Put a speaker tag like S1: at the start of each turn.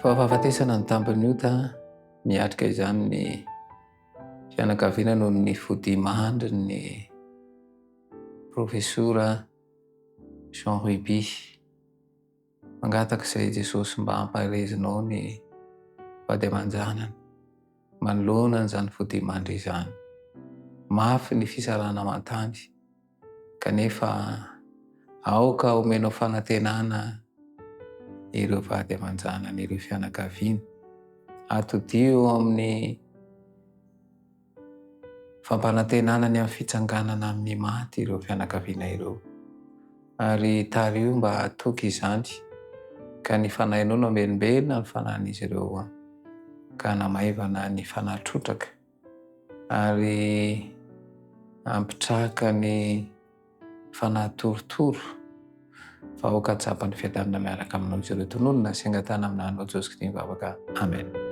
S1: Fa fahafatesana ny tambin'ny ota, miatrika izany ny fianakaviana noho ny fodimandrin'ny Profesora Jean Ruby. Mangataka izay Jesosy mba hampaherezinao ny vady aman-janany manoloana an'izany fodimandry izany. Mafy ny fisarahana aman-tany kanefa aoka homenao fanantenana ireo vady aman-janany, ireo fianakaviana. Atodiho amin'ny Fampanantenana ny amin'ny fitsanganana amin'ny maty ireo fianakaviana ireo, ary tariho mba hatoky izany, ka ny fanahinao no hamelombelona ny fanahin'izy ireo ka hanamaivana ny fanahy trotraka ary hampitraka ny fanahy torotoro, fa aoka hahatsapa ny fiadanana miaraka aminao izy ireo. Tononina sy angatahana aminà anao Jesosy Kristy mivavaka. Amen.